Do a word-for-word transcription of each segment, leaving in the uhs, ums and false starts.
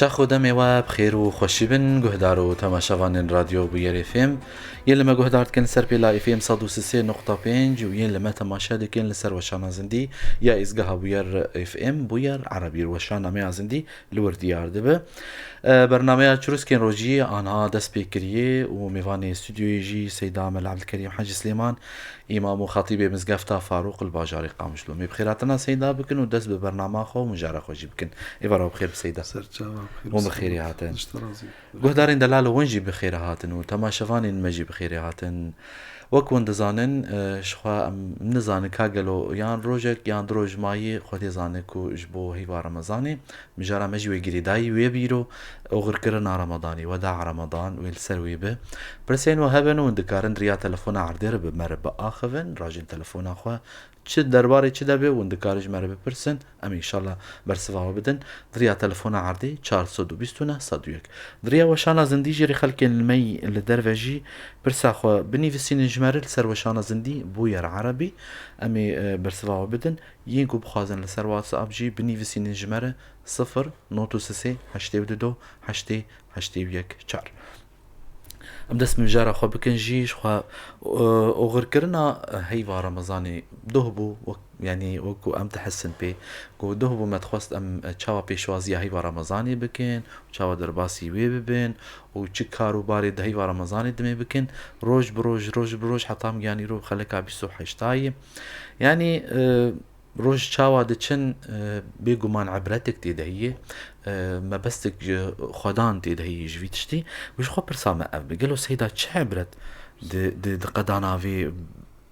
Çax û demê we bi xêr û xweşî bin, guhdar û temaşevanên Radyo Bûyer F M. Yên li me guhdar dikin li ser pêla F M sed û sê nokta pênc û yên li me temaşe dikin li ser weşana zindî ya Êzgeha Bûyer F M, Bûyer Erebî, weşana me ya zindî li wir diyar dibe. E, bernameya Çirûskên Rojî anha dest pê kiriye û mêvanê stûdyoyê jî Seyda Mela Ebdilkerîm Hecî Silêman, îmam û xatîbê Mizgefta Farûq li bajarê Qamişlo. Em ê bi xêrhatina Seyda bikin û dest bi bernama xwe û mijara xwe jî bikin. Êvara we bi xêr bi Seyda. Serçava bi xêr. Hûn bi xêrî hatin. Guhdarên delal û win jî bi xêrê hatin û temaşevanên me jî bi xêrê hatin. Wek hûn dizanin, e, ji xwe em nizanin ka gelo yan rojek yan du roj mayî, Xwedê zane ku ji bo heyva Remezanê mijara me jî wê girêdayî wê bîro, oxirkirina Remadanê, weda Remadan wê li ser wê bi. Pirsên we hebin û hûn dikarin di riya telefona erdê re bi me re biaxivin, rajên telefona xwe çi derbarê çi de be, hûn dikarin ji me re bipirsin. Em inşallah bersiva we bidin. Di riya telefona erdê çar sed û bîst û neh sed û yek. Di riya weşana zindî jî rê xelkên li me li derve jî pirsa xwe binivîsînin ji me re li ser weşana zindî Bûyer Erebî. Em ê, e, bersiva we bidin. Yên ku bixwazin li ser WhatsApp jî binivîsînin ji me re sifir nod û sê heştê û du heştê heştê û yek çar. Em dest bi mijara xwe bikin jî, ji xwe, e, oxirkirina heyva Remezanê duh bû, wek, yanî wek ku em dihesin pê, ku duh bû me dixwest em çawa pêşwaziya heyva Remezanê bikin, çawa derbasî wê bibin û çi kar û barê di heyva Remezanê dimê bikin, roj bi roj, roj bi roj heta em giyanî îro bi xeleka bîst û heştayê. Yanî, e, Roj çawa diçin, e, bêguman ibretek tê de heye, e, mebestek ji xwedan tê de heye ji vî tiştî. Û ji xwe pirsa me ev be, gelo Seyda çi ibret di, di, di qedana vê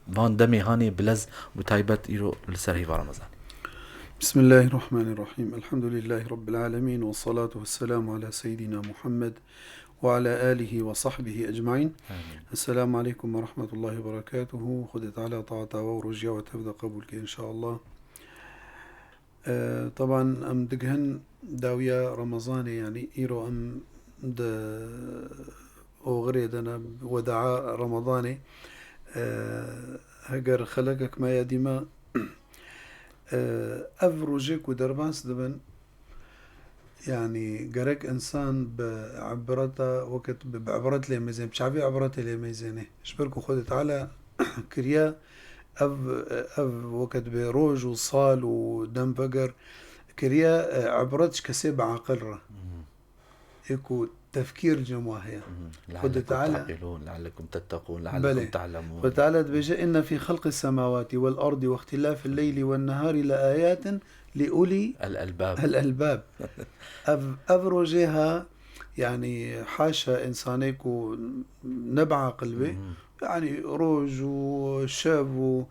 van demê hanê bilez bi taybet îro li ser heyva Remezanê? بسم الله الرحمن الرحيم. الحمد لله رب العالمين، والصلاة والسلام على سيدنا محمد وعلى آله وصحبه أجمعين. آمين. السلام عليكم ورحمة الله وبركاته. Xwedê Teala taata we û rojiya we tev de qebûl ke inşallah. E, teban em digihin dawiya Remezanê, yanî îro em di oxirê de ne, wedaa Remezanê. E, heger xelekek me ya dîme, e, ev rojê ku derbas dibin, Yanî gerek însan bi ibreta wekit bi, bi ibret lê mêzêne, bi çavê ibretê lê mêzêne. Ji ber ku Xwedê Teala kiriye ev, ev wekit bi roj û sal û dem veger kiriye, e, ibret ji kesê bi aqil re. Mhm. Ê ku tefkîr cem wa heye. Mhm. Xwedê لعلكم Teala تعقلون، لعلكم تتقون، Belê. لعلكم تعلمون. Xwedê Teala dibêje, إن في خلق السماوات والأرض واختلاف الليل والنهار لآيات لأولي الألباب. الألباب. Ev, ev rojê ha, yanî haşa însanê ku ne bi aqil be, Mhm. yanî roj û şev û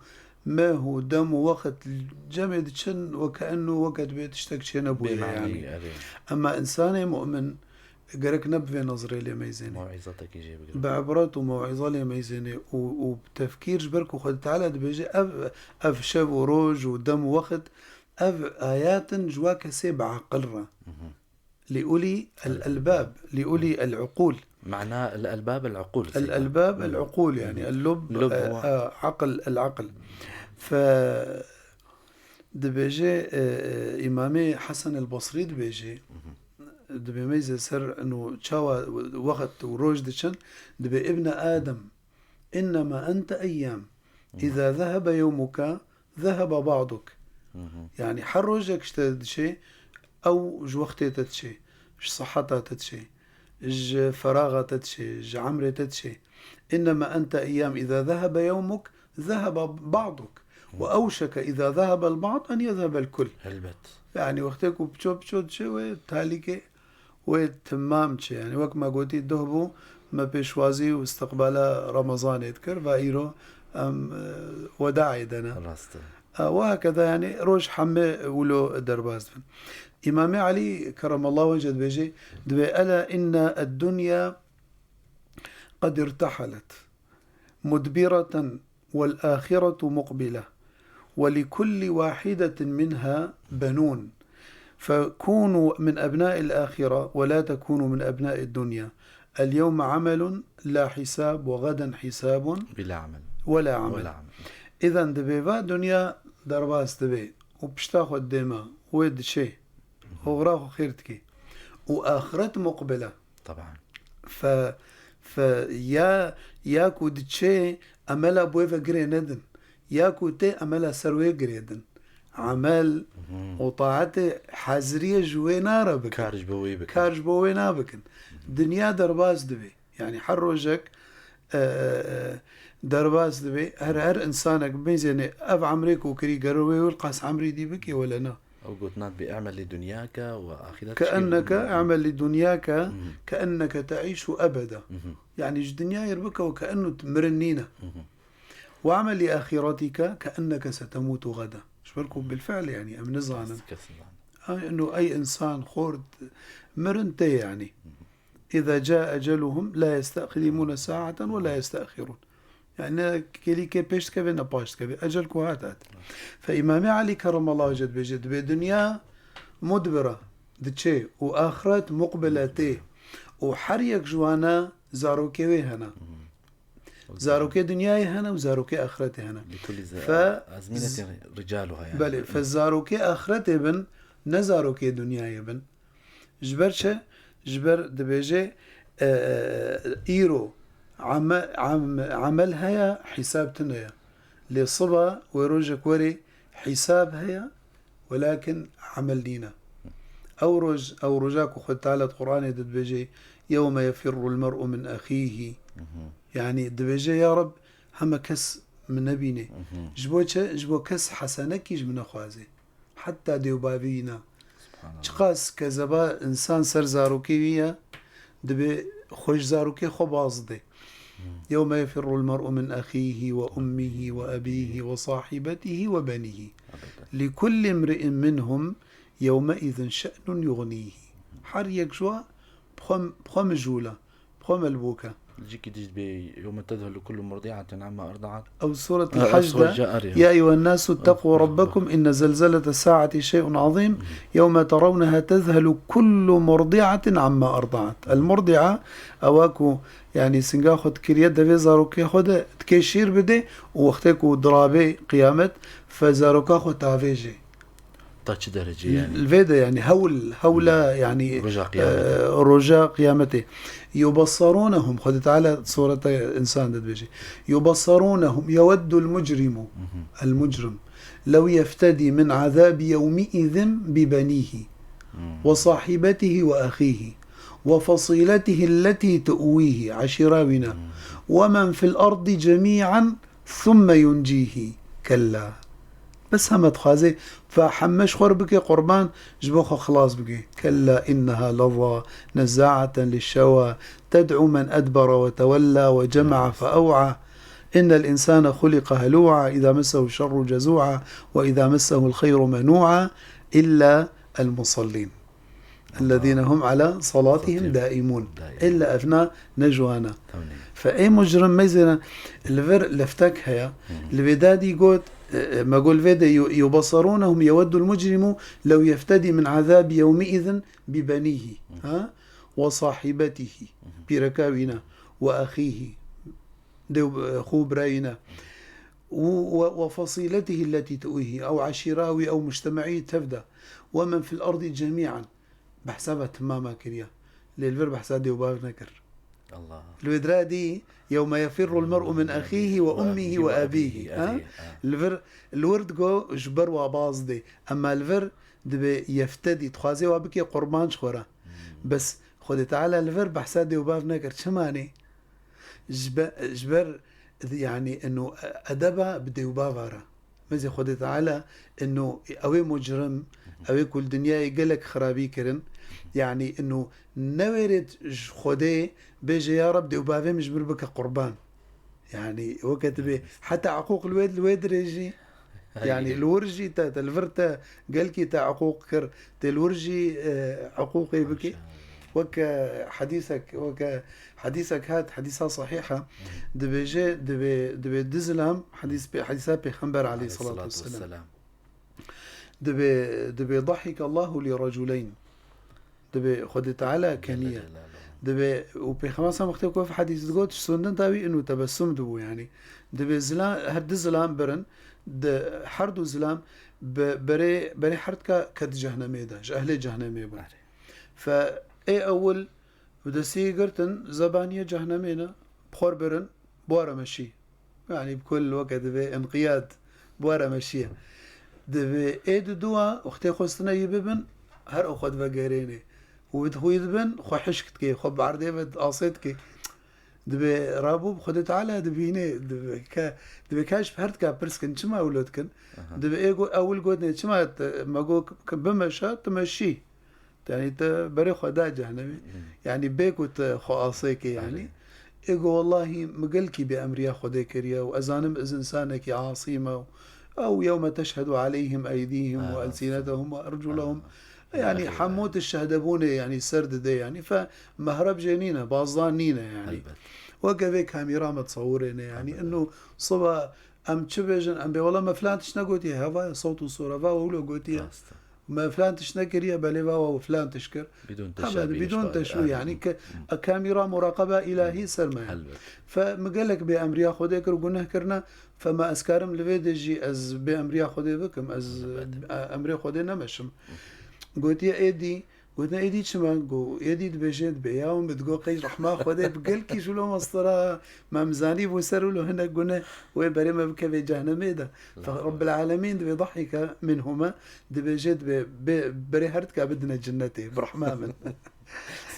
meh û dem û wext cemê diçin weke enno weke dibê tiştek çê nebûye Bê manî, yanî. Erê. Emma însanê mu'min gerek ne bi vê nezirê lê meyzêne. Mewîzetekî jê bigire. Bi ibret û mewîze lê meyzêne û, û bi tefkîr ji ber ku Xwedê Teala dibêje ev, ev şev û roj û dem û wext, ev ayat in ji wa kesê bi aqil re. Mhm. لأولي الألباب، لأولي العقول. معناه الألباب العقول، سيدنا. الألباب العقول، يعني اللب، Lub e, huwa. E, aqil, العقل. Fe dibêje, e, e, Îmamê Hesen el Basrî dibêje, Mhm. dibê meyze ser ino çawa wext û roj diçin, dibê, ابن آدم، إنما أنت أيام. إذا ذهب يومك، ذهب بعضك. Mhm. Yani her rojek ji te diçe, ew ji wextê te diçe, ji siheta te diçe, ji feraxa te diçe, ji emrê te diçe. إنما أنت أيام، إذا ذهب يومك، ذهب بعضك. وأوشك إذا ذهب البعض أن يذهب الكل. Helbet. Yani wextê ku piço piço diçe wê talîkê wê timam çi? Yani wek me gotî, duh bû, me pêşwazî û istiqbala Remezanê dikir, va îro em, e, wedaê de ne. Rast e. E, we hakeza yani roj heme wilo derbas dibin. Îmamê Elî keremallahu wejhe dibêje, dibê, ألا إن الدنيا قد ارتحلت مدبرة والآخرة مقبلة، ولكل واحدة منها بنون، فكونوا من أبناء الآخرة ولا تكونوا من أبناء الدنيا. اليوم عمل لا حساب، وغدا حساب بلا عمل. ولا عمل. ولا عمل. إذن dibê va dinya derbas dibe û pişta xwe dê me wê diçê. Oxira xwe xêr dikê. û axiret muqbil e. Taban. Fe, fe ya, ya ku diçê emela bi wê ve girê nedin, ya ku tê emela ser wê girê din. Emel Mhm. û taetê haziriyê ji wê nare bikin. Kar ji bo wê bikin. Kar ji bo wê nabikin. Dinya derbas dibe. Yani her rojek, e, e, e, derbas dibe. Her, her insanek bimêzêne ev emrê ku kirî gero wê wil qas emrî dî bike wele na. Ew gotina dibê, "I'mel li dunyake ve ahiretike." Keenneke, "I'mel li dunyake, Mhm. keenneke te'îşu ebeda." Mhm. Yani ji dinyayê re bike weke ennu tu mirin nîne. Mhm. "Ve i'mel li ahiretike, keenneke setemutu gada." Ji ber ku bilfi'l yani em nizanin. Kes, kes nizanin. Ha, ennu ey insan xort mirin tê yani. Mhm. "İza caa eceluhum la yestaqdimune sa'aten ve la yestahirun." Yani ne kêlîkê pêş dikeve, ne paş dikeve. Ecel ku hat, hat. Fe Îmamê Elî kerremallahu weceh dibêje, dibê dinya mudbira diçê û axiret muqbile tê. Û her yek ji wana zarokê wê hene. Zarokê dinyayê hene û zarokê axiretê hene. Li kulli ze-, Fe ezmînetin ricaluha yani. Belê, fe zarokê axiretê bin, ne zarokê dinyayê bin. Ji ber çi? Ji ber dibêje, e, e, îro ame-, am-, emel heye, hîsab tune ye. Lê siba wê rojek werê hîsab heye, welakin emel nîne. Ew roj, ew roja ku Xwedê Teala di Qur'anê de dibêje, "Yewme yefirrul mer'u min ehîhî." Mhm. Yani dibêje, "Ya Reb, heme kes min nebîne." Mhm. Ji bo çi? Ji bo kes hesenekî ji min nexwaze. Heta dê û bavê wî ne. Subhanallah. Çiqas kezeba insan ser zarokê wî ye, dibê xwe ji zarokê xwe baz dê. Hmm. "Yewme yefirrul mer'u min ehîhî ve ummihî ve ebîhî ve sahîbetihî ve benîhî. Ebeden. Li kulli imri'in minhum yewmeizin şe'nun yugnîhî." Her yek ji wa bi xwe, bi xwe mijûl e. Xwe melbûk e. Cîkî dî dibê, "Yewme tezhelu kullu murdi'atin amma erdaat." Ew Suretul Hac de, "Ya eyyuhen nasu ittaqu rabbakum inne zelzelete saati şey'un azîm. Yewme terawneha tezhelu kullu murdi'atin amma erdaat." El murdi'a, ewa ku, yani, singa xwe dikiriye devê zarokê xwe de, dikê şîr bidê û wextê ku dirabê qiyamet, fe zaroka xwe tavêjê. Ta çi derecê yani? Li vê de yani hewl, hewla Hmm. yani, Roja e, qiyametê. Roja qiyametê. Yubessarûnehum, Xwedê Teala sureta însan de dibêje. Yubessarûnehum, yeweddul mucrimu, Mhm. el mucrim, lew yeftedî min azâbi yewmîizin bi benîhî, Hmm. ve sahîbetihî ve ehîhî, ve fasîletihî lletî tu'wîhî, eşîra wî ne, Hmm. ve men fil erdî cemî'an ثم ينجيه. كلا. Bes heme dixwaze, fa heme ji xwe re bike qurban, ji bo xwe xilas bike. كلا إنها لظى نزاعة للشوى تدعو من أدبر وتولى وجمع فأوعى إن الإنسان خلق هلوعا إذا مسه الشر جزوعا وإذا مسه الخير منوعا إلا المصلين. الذين هم على صلاتهم دائمون. Daimun. Îlla ev ne, ne ji wan e. Tamam. Fe ê mucrim meyzêne, li vir leftek heye. Hı hı. Li vê dadî got, e, e, me got li vê de yu-, yubessarûnehum yeweddul mucrimu lew yeftedî min azâbi yewmîizin bi benîhî. Hı hı. Ha? Ve sahîbetîhî. Hı hı. Pîreka wî ne. Ve ehîhî. Dê û, e, xû birayî ne. Û, ve, ve fasîletihî lletî tu'wîhî. Ew eşîra wî, ew mujtemeî tev de. Ve men fil erdî cemî'an. Behsa ve timama kiriye. Lê li vir behsa dê û bav nekir. Allah. Li wê dira dî, "Yewme yefirrul mer'u min ehîhî ve ummîhî ve ebîhî." Ha? Ebîhî, ha. Li vir, li wir digo ji ber wa baz dê. Emma li vir dibê yeftedî, dixwaze wa bike qurban ji xwe re. Hmm. Bes Xwedê Teala li vir behsa dê û bav nekir. Çima nê? Ji be-, ji ber, yani, eno edeba bi dê û bava re. Mezê Xwedê Teala, eno ew ê mucrim, ew ê ku li dinyayê gelek xirabî kirin, yani, eno newêrêt ji Xwedê bêje, "Ya Reb, dê û bavê min ji min bike qurban." Yani, weke tu bê, heta eqûq li wê, li wê dirêjî. Yani, li wir jî te, te li vir te, gelkî te eqûq kir, tê li wir jî, e, eqûqê bikî. Maşallah. Weke hedîsek, weke hedîsek hat, hedîsa sahîh e. Hı. Dibêje, dibê, dibê du zilam, hedîs pê, hedîsa Pêxember aleyhissalatu vesselam. Dibê, dibê, "Dahike Allahu li raculeyn." Dibê Xwedê Teala keniye. Celle Celaluhu. Dibê, û Pêxember sallam wextê ku ev hedîs digot, ji soyinda wî û tebessum dibû, yani. Dibê zilam, her du zilam birin, di her du zilam bi berê, berê her dika ket cehnemê de, ji ehlê cehnemê bûn. Erê. Fe, Ê ewil bi destî girtin, zebaniye cehnemê ne, bi xwe birin, bi were meşî. Yanî bi kul weke divê inqiyad, bi were meşiye. Divê ê di dua, wextê xwestine yî bibin, her o xwe divegerênê. Û di xwe yî dibin, xwe hişk dikê, xwe bi erdê ve asê dikê. Dibê rabû bi Xwedê Teala dibînê, dibê ke, dibê ke ji her dika pirs kin, çima ewlo dikin? Aha. Dibê ê got, ewil gotinê, çima te, me got, bimeşe, tu meşî. Yanî te berê xwe da cehnemê. Hmm. Yanî bê ku te xwe asê ke yanî. Belê. Ê go wellahî min gelkî bê emriya Xwedê kiriye û ez zanim ez însanekî asî me û ew yewme teşhedu aleyhim eydîhim ve Ha, elsinetehum ve erculehum. Ha. Yanî Belê. Hemû tişt şehdebûnê yanî ser dide yanî. Fe mehreb jê nîne, bazdan nîne yanî. Elbet. Weke vê kamîra me tesewirêne yanî. Elbet. Ino siba em çi bêjin, em bê wela me filan tişt negotiye, heva ye, sewt û sor, heva wilo gotiye. Rast e. Me filan tişt nekiriye, belê va we filan tişt kir. Bidûn Hebe, teşebbî bidûn nişta-, teşbî, elbet. Yanî ke, Hmm. a kamîra muraqeba îlahî ser me ye. Elbet. Fe min gelek bê emriya Xwedê kir û guneh kirine, fe me ez karim li vê de jî ez bê emriya Xwedê bikim, ez, Elbet. e, emrê Xwedê nemeşim. Hmm. Gotiye êdî, gotiye êdî çima? Go, êdî dibêje, dibê ya min digo qey rehma Xwedê bi gelkî jûlo mastera, me em zanî bû ser wilo hinek guneh, wê berê me bikeve cehnemê de. Fe Elbet. Rabbil Alemîn dibê dahike minhuma, Dibêje, dibê, bê, berê her tika bidine cinnetê, bi rehma min.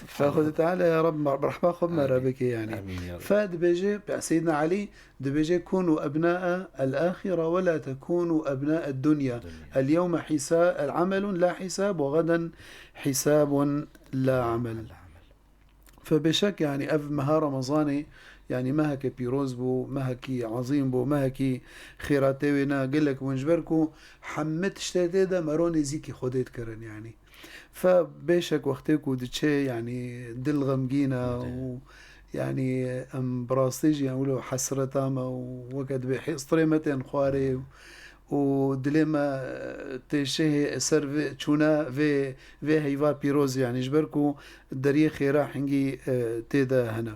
Fe Xwedê Teala ya Rab, bi rehma xwe me re Amîn. Bike yanî. Amîn ya Rab. Fe dibêje, Seyyidina Elî dibêje, "Kûnû ebnaa el-axira ve la tekûnû ebnaa ed-dunya. Dunya. El-yewme hisa-, el-amelun la hisab ve gaden hisabun la amel." Fe bêşek, yanî ev meha Remezanê, yanî meheke pîroz bû, mehekî ezîm bû, mehekî xêratê wê ne gelek bûn, ji ber ku hemî tiştê tê de mero nêzîkî Xwedê dikirin, yanî. Fe bêşek wextê ku diçe, yanî dil xemgîn e Xwedê. Û, yanî em bi rastî jî em wilo hesreta me û weke dibê hê-, strê me tên xwarê û û dilê me tê şehê ser vê, çûna vê, vê heyva pîroz, yanî ji ber ku deriyê xêra hingî, e, tê de hene.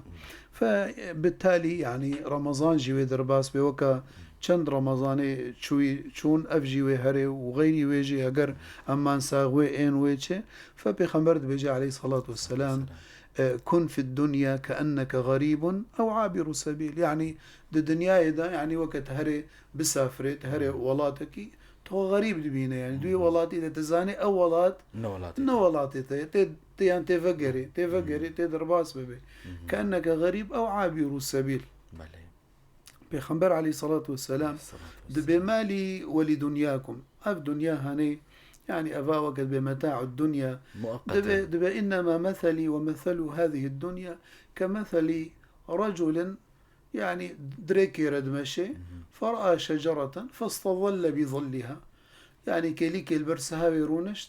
Fe, e, bi talî, yanî Remezan jî wê derbas bê, weka çend Remezanê çûyî, çûn, ev jî wê herê û xeyrî wê jî heger em man sax wê ên wê çê. Fe Pêxember dibêje aleyhissalatu vesselam, Vesselam. e, "Kun fid dunya keenneke xerîbun ew abiru sebîl." Yanî di dinyayê de, yanî weke te herê bisafirê, te herê welatekî, tu xwe xerîb dibîne, yanî, di wê welatî de, tu zanî ew welat Ne welatê ne te. Welatê te ye, tê, tê, yan tê vegerê, tê vegerê, tê derbas bibê. Hı hı. Keenneke xerîb ew abîru sebîl. Belê. Pêxember aleyhissalatu vesselam Aleyhissalatu dibê, vesselam. "Malî welî dunyakum." Ev dinya hanê, yanî eva weke dibê meta'u dunya. Muaqqat e. Dibê, dibê, "Innema meselî ve meselu hâzihi dunya ke meseli reculin." Yanî dirêkê re dimeşê. Hı hı. "Fera'a şecereten festezelle bi zilliha." Yanî kêlîkê li ber sihawê rûnişt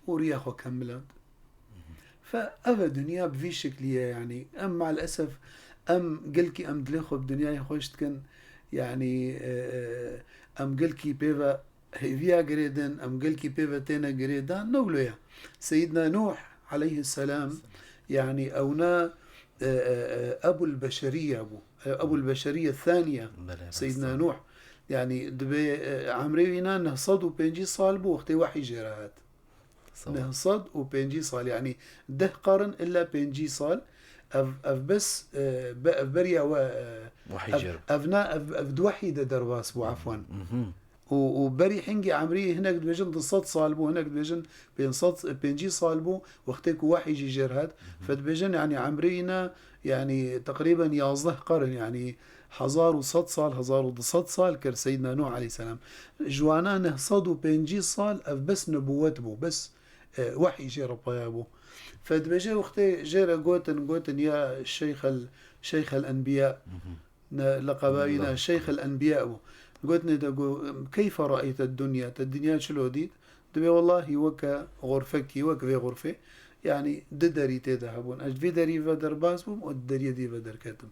û riya xwe kemiland. Hı hı. Fe ev e dinya bi vî şiklî ye, yanî em maalesef em gelkî em dilê xwe bi dinyayê xweş dikin. Yanî, e, e, em gelkî pê ve hêviya girêdin, em gelkî pê ve têne girêdan, ne wilo ye. Seyyidna Nuh aleyhisselam, yanî ewna, e, e, e, Ebul Beşeriye bû. E, Ebul Beşeriye Thaniye, Belê, Seyyidna rast e. Nuh. Yanî dibê, e, emrê wîna neh sed û pêncî sal bû, wextê wehî jê re hat. Sağ ol. Neh sed û pêncî sal, yanî deh qarn illa pêncî sal. Ev, ev bes, e, be-, ev beriya we, e, Wehî ev, jê re. Ev na, ev, ev di wehî de derbas bû, Hı hı. efwan. Hı hı. Û, û berî hingî emrî hinek dibêjin du sed sal bû, hinek dibêjin pênc sed, pêncî sal bû, wextê ku wehî jî jê re hat. Hı hı. Fe dibêjin, yanî emrê wîna, yanî teqrîben yazdeh qarn, yanî hezar û sed sal, hezar û du sed sal kir Seyyidna Nuh aleyhisselam. Ji wana neh sed û pêncî sal ev bes nibûwet bû, bes, e, wehî jê re paya bû. Fe dibêje wextê jê re gotin, gotin, "Ya Şeyxel, Şeyxel Enbiya." Hı hı. Ne, leqeba wî ne, Şeyxel Enbiya bû. Gotinê de got, "Keyfe re'eyte dunya?" Te dinya çilo dît? Dibê, "Wellahî weke xurfekî, wek vê xurfê. Yanî di derî tê de hebûn. Ez di vê derî ve derbas bûm û di deriyê dî ve derketim."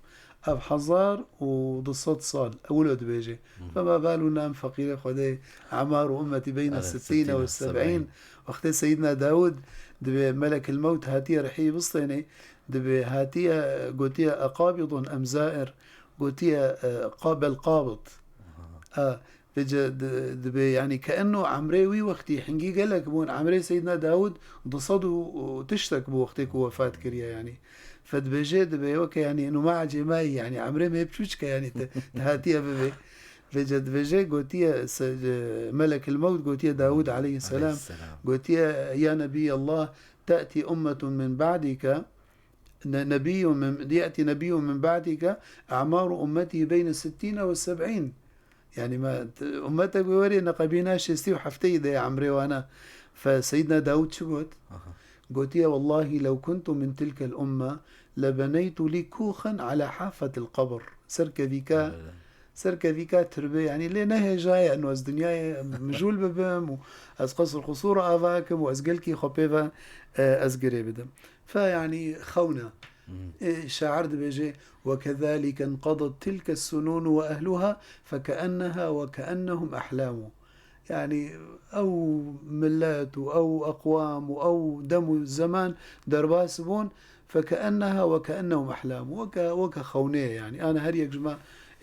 Ev hezar û du sed sal, ew wilo dibêje. Hı. Fema baluna em feqîrê Xwedê, emar û ummetî beyne Belê, sittîne ve sittîne ve seb'în. seb'în. Wextê Seyyidna Dawud dibê melekil mewt hatiye rihî bistênê, dibê hatiye, gotiye, "Eqabidun em zair?" Gotiye, e, qabel qabit. Aha. E, Vêce di-, dibê, yanî, ke eno emrê wî wextî hingî gelek bûn, emrê Seydina Dawud du sed û tiştek bû wextê ku wefat kiriye, yanî. Fe dibêje, dibê weke, yanî, eno me ecêmayî, yanî, emrê me hê piçûçik e, yanî, te, te hatiye bibê. Vêce dibêje, gotiye, se-, e, Melekil Mewt gotiye Dawud aleyhisselam, Aleyhisselam. Gotiye, "Ya Nebiyallah, te'ti ummetun min ba'dike, ne-, nebiyyun min, ye'ti nebiyyun min ba'dike, a'maru ummetihi beyne sittîne ve seb'în." Yanî me, t-, ummetek wê werê neqebîna şêstî û hefteyî de ye emrê wana. Fe Seydina Dawud çi got? Aha. Gotiye, "Wellahî lew kuntu min tilkel umme, lebeneytu lî kûxen ala hafetil qebr." Serkevîka, Evet. serkevîka tirbê, yanî lê nehêjaye, eno ez dinyayê mijûl bibim û ez qesr qusûr ava kim û ez gelkî xwe pê ve, e, ez girê bidim. Fe, yanî, xewna. Hmm. Ê, şair dibêje, "Ve kezalike inqedet tilke sunûnu ve ehluha, feke'enneha ve ke'ennehum ehlâmu." Yanî, ew millet û ew eqwam û ew dem û zeman derbas bûn, "feke'enneha ve ke'ennehum ehlâmu." Weke, weke xewnê ye, yanî. Ana her yek ji me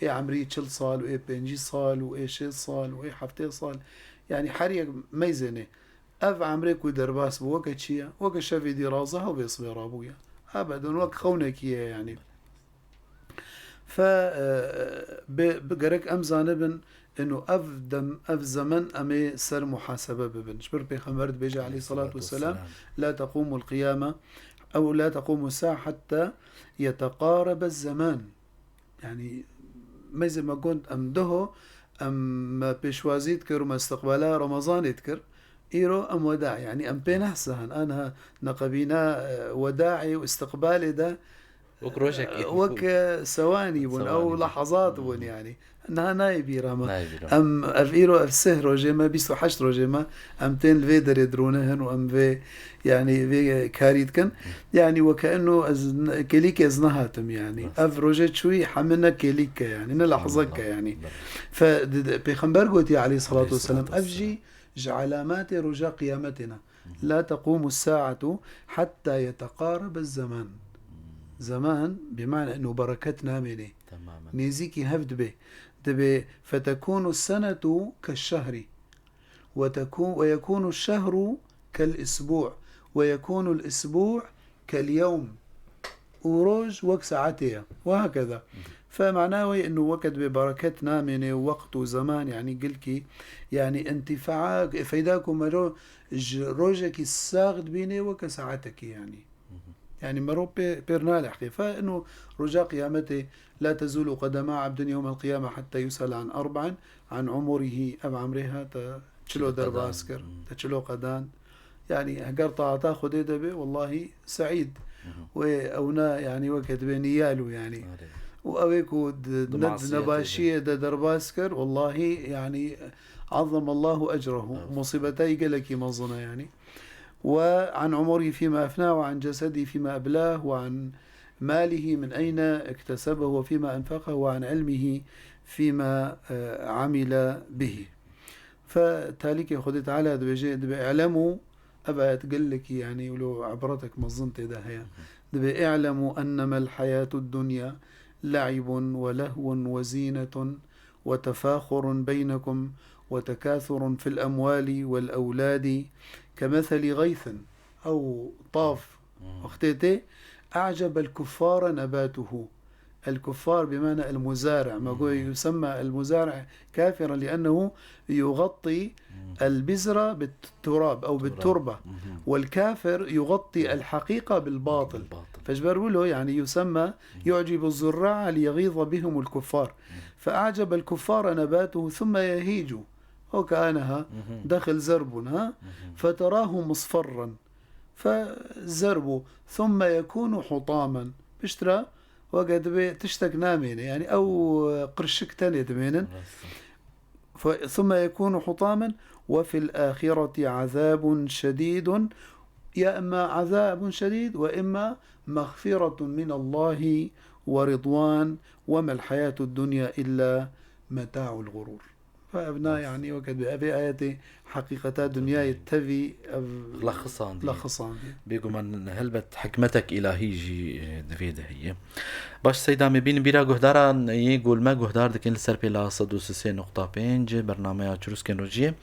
ê emrî çil sal û ê pêncî sal û ê şêst sal û ê heftê sal, yanî, her yek meyzênê. Ev emrê ku derbas bû, weke çi ye? Weke şevê dîraza hew vê sibê rabûye. Ebeden wek xewnekî ye, yanî. Fe, e, bi, bi gerek em zanibin, eno ev dem, ev zemen em ê ser muhasebe bibin. Ji ber Pêxember dibêje aleyhissalatu vesselam, "La teqûmul qiyame, ew la teqûmu sa'a hatta yeteqarebe zeman." Yanî, meyzê me got, em duho, em me pêşwazî dikir û me istiqbala Remezanê dikir. Îro em weda, yanî em pê nehsihan. Aniha neqebîna, e, wedaê û istiqbalê de, Wek rojekê. e, wek, e, sewanî bûn, Sewanî ew bûn. lehezat bûn, Hmm. yanî. Niha nayê bîra me. Nayê bîra me. Em, ev îro, ev sih rojê me, bîst û heşt rojê me, em tên li vê derê dirûnihin û em vê, yanî vê karî dikin. Yanî weke eno ez n-, kêlîkê ez nehatim, yanî. Rast. Ev rojê çûyî heme ne kêlîk e, yanî, ne lehzek e, Belê, yanî. belê. Fe, di, di, Pêxember gotiye aleyhissalatu vesselam, Aleyhissalatu ev jî vesselam. ji elamatê roja qiyametê ne. Hı hı. "La tequmu sa'atu hatta yeteqarebe zeman." Hmm. Zeman, bi mana eno bereket namêne. Tamamen. Nêzîkî hev dibe. Dibe, "Fetekunu senetu keşşehri. Ve tekun, ve yekunu şehru kel isbu'. Ve yekunu isbu' kel yevm." Û roj wek saetê ye. Ve hakeza. Fe mana wê eno weke dibe bereket namêne, wext û zeman, yanî gilkî, yanî întifaa, feyda ku mero ji rojekî sax dibîne weke saetekî, yanî. Hı hı. Yanî mero pê, pêr nalehqê. Fe eno roja qiyametê, "La tezulu qedema abdin yewmel qiyame hatta yusel an erba'in, an umurihi." Ev emrê ha te çilo Çilo derbas qedan. kir, Hmm. te çilo qedan. Yanî heger taata Xwedê de be, wellahî seîd. Hı hı. Wê ewna, yanî weke dibe niyal û, yanî. Are. Û ew ê ku di, Di ne, di masiyetê de. nebaşiyê de derbas kir, wellahî, yanî, azzamallahu ecrehu. Evet. Musîbeta wî gelekî mezin e, yanî. "Ve an umurihi fîma efnâ ve an cesedî fîma eblâh ve an mâlihi min eyne iktesebehu ve fîma enfeqehu ve an ilmihi fîma, e, amile bihi." Fe talîkê Xwedê Teala dibêje, dibe, "I'lemû", ev ayet gelekî, yanî, wilo ibretek mezin tê de heye. Dibe, "I'lemû ennemel hayâtud dunya la'ibun ve lehvun ve zînetun ve tefâxurun beynekum ve tekâthurun fil emwâli vel ewlâdi kemethelî gaythin." Ew tav Hmm. wextê tê, "A'cebel kuffara nebatuhu." El kuffar bi mana el muzari'. Ma goy Hmm. yusemma el muzari' kafiran li ennehu yugatti Hmm. el bizra bit turab ew bit Turab. turba. Mhm. Vel kafir yugatti el haqiqa bil batil. Bil batil. Fe ji ber wilo, yanî, yusemma Hmm. yu'cibu zurra'a li yagîza bihumul kuffar. Hmm. Fe a'cebel kuffara nebatuhu thumme yehîcu. O ke aniha Mhm. dexil zer bûn, ha? Mhm. Fe terahu musferran. Fe zer bû. Thumme yekûnu hutamen. Piştre weke dibe tiştek namêne. Yanî ew, e, qirşik tenê dimênin. Rast e. Fe, thumme yekûnu hutamen ve fil ahireti azabun şedîdun. Ya imma azabun şedîd ve imma mexfiretun minallahi ve ridwan ve mel hayatud dunya illa meta'ul gurur. Ev na, yanî weke bi evê ayetê heqîqeta dinyayê tevî ev Xila xisandî. Xila xisandî. Bêguman helbet hikmetek îlahî jî, e, di vê de heye. Baş Seyda, me bînin bîra guhdaran yê gol me guhdar dikin li ser pêla sed û sê nokta pênc bernameya Çirûskên Rojiyê.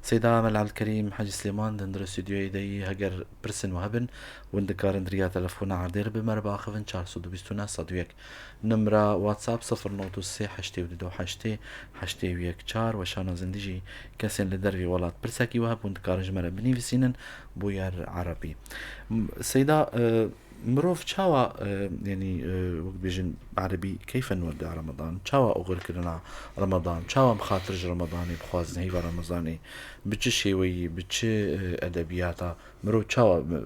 Seyda Mela Ebdulkerîm Hecî Silêman di hundirê stûdyoyê de yî, heger pirsên we hebin, hûn dikarin di riya telefona erdê re bi me re biaxivin, çar sed û bîst û neh sed û yek. Nimra WhatsApp sifir not û sê heştê û du heştê heştê û yek çar. Weşana zindî jî kesên li dervî welat pirsekî we hebûn dikarin ji me re binivîsînin, bûyer erebî. M-, Seyda, e, mirov çawa, e, yanî, e, wek bêjin erebî, keyfen weda Ramadan, çawa oxirkirina Ramadan, çawa em xatir ji Ramadanê bixwazin, heyva Ramazanê, bi çi şêweyî, bi çi, e, edebiyata mirov çawa, e,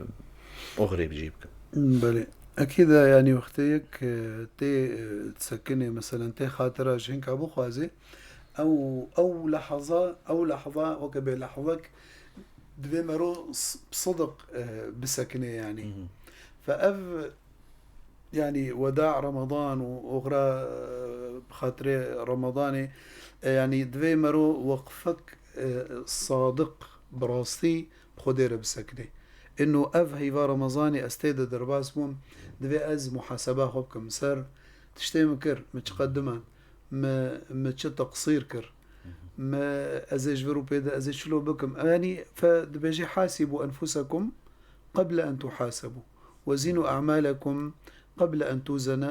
oxirê bi cî bikin? Belê. Ekîd e, yanî wextê yek, e, tê, e, disekinê, meselen tê xatira ji hinka bixwazê, ew, ew lehza, ew lehza weke bê lehzek divê mero s-, bi sidiq, e, bisekinê yanî. Hı hı. Fe ev, yanî weda Ramadan û oxira, e, bi xatirê Ramadanê, e, yanî divê mero weqfek, e, sadiq, bi rastî bi Xwedê re bisekinê. Ino ev heyva Remezanê ez tê de derbas bûm, divê ez muhaseba xwe bikim ser tiştê min kir, min çi qediman, min, min çi teqsîr kir, min ez ê ji vir û pê de ez ê çilo bikim. Yanî fe dibêjî, "Hasîbû enfusekum qeble en tuhasebu, wezînû a'malekum qeble en tuzene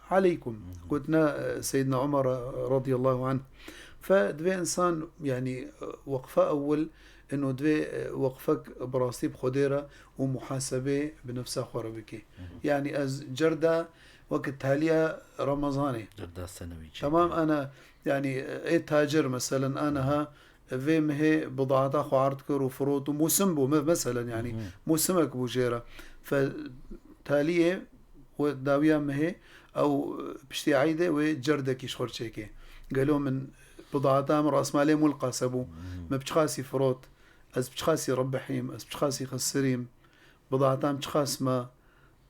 aleykum." Hı hı. Gotina, e, Seyyidina Umar, e, radiyallahu anh. Fe divê insan, yanî, e, weqfa ewil, ino divê, e, weqfek bi rastî bi Xwedê re û muhasebê bi nefsa xwe re bike. Hı hı. Yanî ez cerda weke taliya Remezanê. Cerda senewî çêke. Tamam, ana, yanî, e, ê tacir, meselen, aniha vê mihê bidata xwe erd kir û firot û mûsim bû, me-, meselen, yanî, Hı hı. mûsimek bû jê re. Fe taliyê we dawiya mihê ew piştî eydê wê cerdekî ji xwe çêkê. Gelo min bidata min rasmalê mulqase bû. Hı hı. Me bi çiqasî firot, ez bi çiqasî rebihîm, ez bi çiqasî xesirîm, bidata min çiqas me.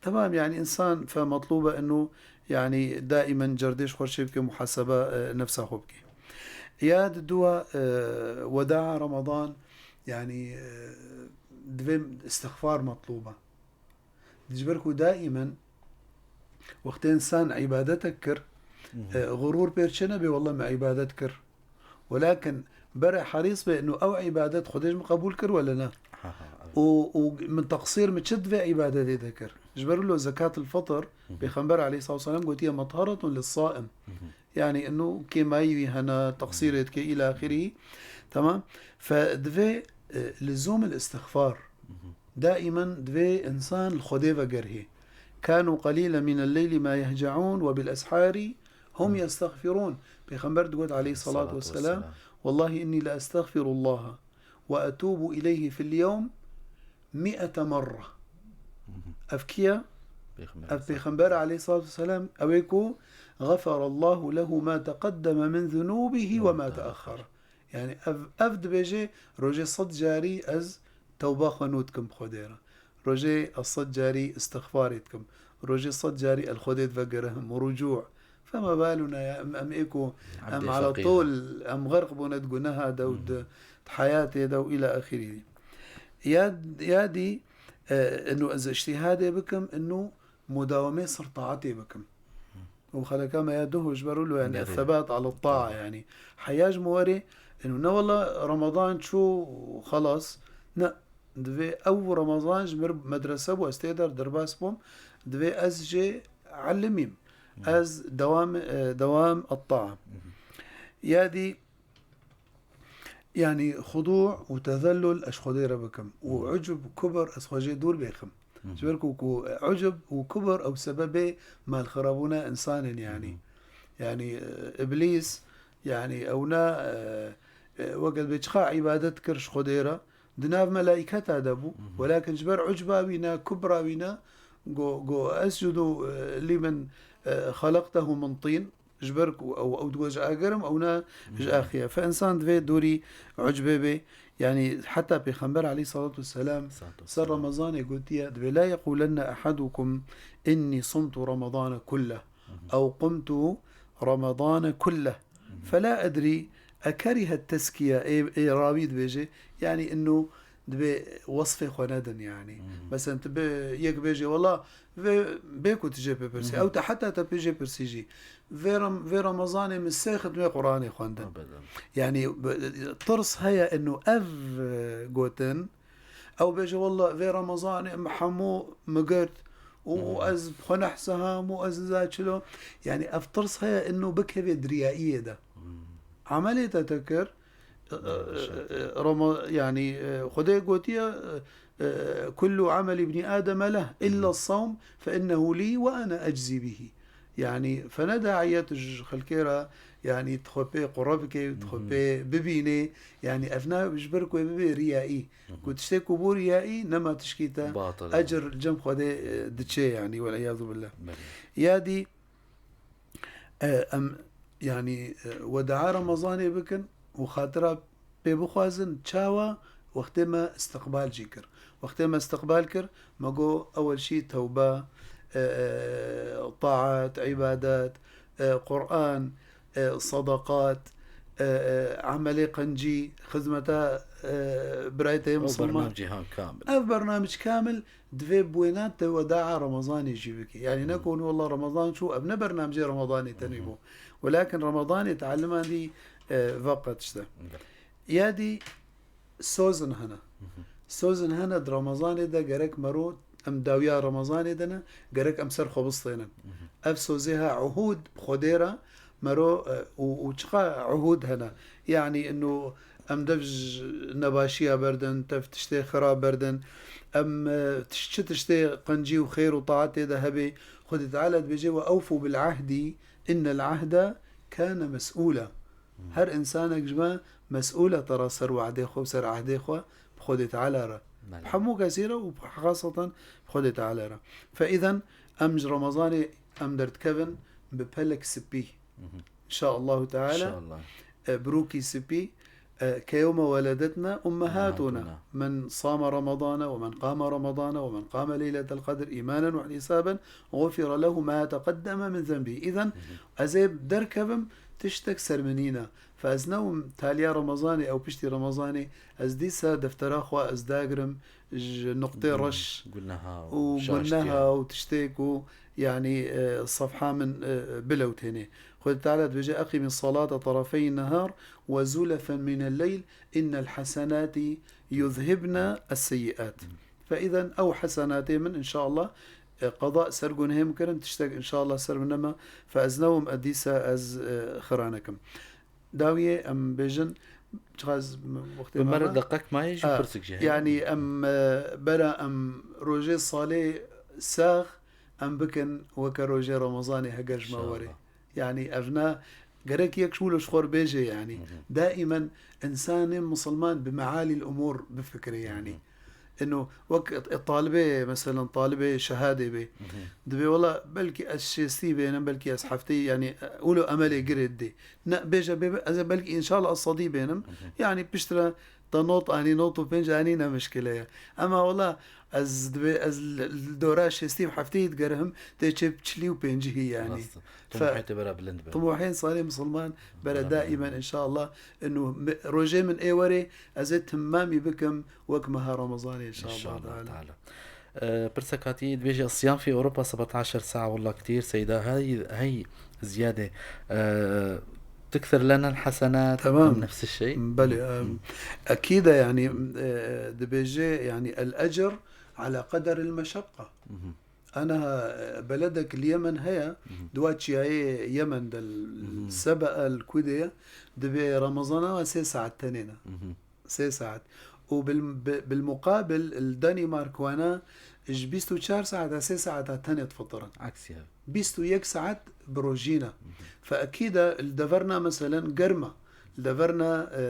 Temam, yanî însan fe metlûb e ino, yanî daîmen cerdê ji xwe çê bike, muhaseba, e, nefsa xwe bike. Ya di dua, e, wedaa Ramadan, yanî, e, divê istixfar metlûb e. Ji ber ku daîmen wextê însan îbadetek kir, Hı hı. e, xurûr pê re çênebe, "Wallah me îbadet kir." Welakin bere herîs be, ino ew îbadet Xwedê ji min qebûl kir wele ne? Ha, ha, evet. Û, û min teqsîr min çi di vê îbadetê de kir? Ji ber wilo zekatul fitr, Hı hı. Pêxember aleyhissalatu vesselam gotiye, "Metharetun lis-saim." Hı hı. Yanî ino kêmayî wî hene, teqsîrê dike, îla axirî. Tamam. Fe divê, e, lizûm il-istixfar. Hı hı. Daîmen divê însan li Xwedê vegerhê. "Kanu qalilan minel leyli ma yehceûn ve bil eshari hum Hı. yestexfirûn." Pêxember digot aleyhissalatu Salatu vesselam, vesselam. "Wallahî innî le estexfirullaha ve etûbu ileyhi fil yewm mi'ete merre." Hı hı. Ev kî ye? Pêxember Ev aleyhissalatu Pêxember aleyhissalatu vesselam, ew ê ku "Xeferallahu lehu ma teqeddeme min zunûbihi ve ma teaxxer." Yanî ev, ev dibêje, "Rojê sed carî ez tewba xwe nû dikim bi Xwedê re. Rojê ez sed carî istixfarê dikim. Rojê sed carî el Xwedê divegerihim, rucû." Fema baluna ya, em, em ê ku, em Ebdê ala feqîr. tol, em xerq bûne di guneha de û di, Hmm. di heyatê de û îla axirî. Ya, ya dî, e, ino ez îctîhadê bikim, ino mudawemê ser taetê bikim. Û xeleka me ya duh ji ber wilo, yani, Gerê. Sebat ala taa, Tamam. yani. Heya ji min werê, ino ne wela Ramadan çû xelas, ne, divê ew Ramazan ji mir medrese bû, ez tê der derbas bûm, divê ez jê elimîm. Hmm. Ez dewam, e, dewam et-taa. Mhm. Ya dî, yani, xudû û tezellul ez Xwedê re bikim. Û Hmm. ucb, kubir ez xwe jê dûr bêxim. Mhm. Ji ber ku, ku ucb û kubir ew sebebê malxirabûna însan in, yani. Mhm. Yani, e, Îblîs, yani, ew ne, e, e, weke bê çiqa îbadet kir ji Xwedê re, di nav melaîketa de bû. Mhm. Welakin ji ber ucba wî ne, kubra wî ne, go, go, "Escudu, e, limen, e, xalaqtehu min tîn." Ji ber ku ew, ew digot, "Ji ager im, ew ne ji Mhm. axê ye." Fe însan divê dûrî ucbê bê. Yani, heta Pêxember aleyhissalatu vesselam Salatu ser vesselam. Ramazanê gotiye, divê, "La yequlenne ahadukum inni sumtu Ramadane kulleh, Mhm. ew qumtu Ramadane kulleh, Mhm. fela edrî Ekerihe teskiye, ê, ê rawî dibêje, yanî inu dibê wesfê xwe nedin, yanî. Mesela tu bê, yek bêje, "Wela vê bê ku tu jê pipirsî." Ew te heta te pê jê pirsî jî. Vê Rem-, vê Remezanê min sê xitmê Quranê xwendin. Yanî, b-, tirs heye inu ev, e, gotin, ew bêje, "Wela vê Remezanê min hemû min girt û ez bi xwe nehseham û ez niza çilo." Yanî, ev tirs heye inu bikevê di riyaiyê de. Emelê te te kir, e, e, e, Rama-, yanî, e, Xwedê gotiye, e, e, "Kullu ameli ibni Adem leh illa sawm fe innehu li ve ana eczi bihi." Yanî, fene daiyet ji xelkê re, yanî, dixwe pê qure bike, dixwe pê bibînê, yanî, ev ne ji ber ku bibê riyaî. Ku tiştê ku bû riyaî, nema tişkî te Batil. ecir li cem Xwedê, e, diçê, yanî, wel iyazu billah. Belê. Ya dî, e, em, yanî, e, wedaa Remezanê bikin û xatira pê bixwazin, çawa? Wextê me istiqbal jî kir. Wextê me istiqbal kir, me got, ewel şî tewbe, e, e, taat, îbadet, e, Quran, e, sadaqat, e, e, emelê qencî, xizmeta, e, birayê te yê Ew misilman. Bernamecê han kamil. Ev bernamec kamil divê bi wêna te wedaa Remezanê jî bike. Yanî ne ku hûn, "Wela Remezan çû", ev ne bernamecê Remezanê tenê bû. Welakin Remezanê tealimandî, e, veqet işte. Ya dî sozin hene. Sozin hene di Remezanê de gerek mero em dawiya Remezanê de ne, gerek em ser xwe bistênin. Ev sozê ha uhûd bi Xwedê re mero, e, û, û çiqa uhûd hene. Yanî inu em dev ji nebaşiya berdin, dev tiştê xirab berdin. Em, e, tiş-, çi tiştê qencî û xêr û taatê de hebe, Xwedê Teala dibêje, "Ve ewfû bil ahdî, innel ahde kâne mes'ûla." Her insanek ji me mes'ûl e tera ser we'dê xwe û ser ehdê xwe bi Xwedê Teala re. Belê. Bi hemû kesî re û xaseten bi Xwedê Teala re. Fe îzen em ji Remezanê em derdikevin bi pelek spî. Mhm. Înşaallahu Teala, İnşallah. e, birokî spî, e, "Keyewme weledetna ummehatuna. Ummehatuna. Men same Ramadana ve men qame Ramadana ve men qame Leyletel Qedr îmanen ve ihtisaben, gufire lehu ma teqeddeme min zenbî." Îzen, mhm, ez ê derkevim, tiştek ser min nîne. Fe ez newim taliya Remezanê ew piştî Remezanê, ez dîsa deftera xwe ez dagrim ji nuqtê reş û guneha û tiştê ku, yanî, e, sefha min, e, bilewtênê. Xwedê Teala dibêje, "Eqîmî salate terefeyî nehar ve zûlefen mînel leyl, innel hesenatî yuzhibne es-seyyiat." Fe îzen ew hesenatê min, înşallah, e, qeda ser gunehê min kirin, tiştek înşallah ser min nema, fe ez newim, e, dîsa ez, e, xiranekim. Dawiyê em bêjin, çiqas wextê Bi me me re re? deqek maye jî Ha, pirsik jî heye. Yanî em, e, bera em rojê salê sax em bikin weke rojê Remezanê heger ji me were. İnşallah. Yanî ev ne gerek yek ji wilo ji xwe re bêje yanî. Hı hı. Daimen insanê misilman bi mealîl umur bifikire yanî. Hı hı. Ino wek, e, talibê, meselen talibê şehadê bê. Hı hı. Dibê wela belkî ez şêstî bênim, belkî ez heftî, yanî, e, wilo emelê girê didê. Ne, bêje bê, ez ê belkî înşallah ez sedî bênim. Hı hı. Yanî piştre te not anî, not û pênc anî ne mişkile ye. Ema wela ez dibê, ez li, li dora şêstî û heftî digerihim, tê çê çilî û pêncî yanî. Rast e. Fe-, Tumuhê te bera bilind be. Tumuhên salê misilman bera Bera daimen bilind. înşallah. Ino me-, rojê min ê werê ez ê timamî bikim wek meha Remezanê înşallah. İnşallah Teala. Teala. Ee, pirsek hatî dibêje, "Siyam fi Ewropa sebetaşer saa, wella kitir, Seyda, hey, hey ziyade, ee, tikthir lena el-hesenat, Tamam. em nefs el-şey?" Belê, em, Hı. ekîde, yanî, e, dibêje, yanî, "El-ecr ala qeder el-meşakka." Hı hı. Ana, e, beledek li Yemen heye, Hı hı. di wa çiyayê Yemen de, Hı hı. Sebe el Kude, dibê Remezana ve sê saet tenê ne. Hı hı. Sê saet. Û bil, bi, bil muqabil, li Danimark wana ji bîst û çar saeta sê saeta tenê difitirin. Aksî hev. Bîst û yek saet bi rojî ne. Hı hı. Fe ekîde li deverna meselen germa, li deverna, e,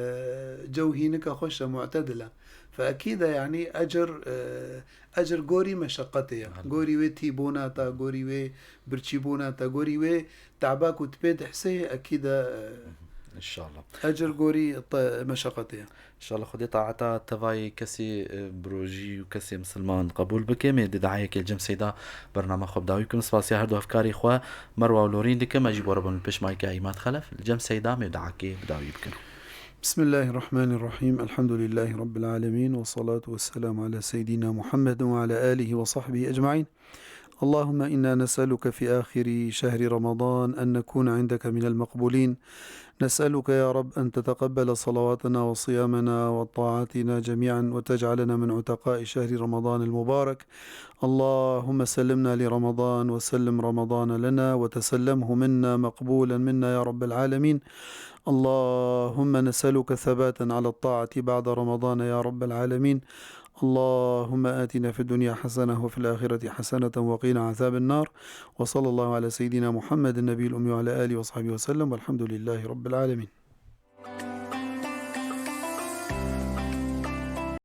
cew hînika xweş e, mu'tedil e. Fe ekîde yanî ecir, e, ecir gorî meşeqetê ye. Elbet. Gorî wê tîbûna te, gorî wê birçîbûna te, gorî wê teba ku tu pê dihsê, ekîde, e, Hı hı. İnşallah. ecir gorî te-, meşeqetê ye. İnşallah Xwedê taeta tevayê kesê, e, bi rojî û kesê misilman qebûl bike. Em ê di dayekê li cem Seyda bernama xwe bi dawî bikin. Spasiya her du hevkarê xwe Merwa û Lorîn dikim. Ez jî bi we re bûm li pêş mayke Îmad Xelef. Li cem Seyda em ê dayekê bi dawî bikin. بسم الله الرحمن الرحيم. الحمد لله رب العالمين، والصلاة والسلام على سيدنا محمد وعلى آله وصحبه أجمعين. اللهم إنا نسألك في آخر شهر رمضان أن نكون عندك من المقبولين. نسألك يا رب أن تتقبل صلواتنا وصيامنا وطاعاتنا جميعا، وتجعلنا من عتقاء شهر رمضان المبارك. اللهم سلمنا لرمضان وسلم رمضان لنا، وتسلمه منا مقبولا منا يا رب العالمين. اللهم نسألك ثباتا على الطاعة بعد رمضان يا رب العالمين. اللهم آتنا في الدنيا حسنة وفي الآخرة حسنة وقنا عذاب النار. وصلى الله على سيدنا محمد النبي الأمي وعلى آله وصحبه وسلم، والحمد لله رب العالمين.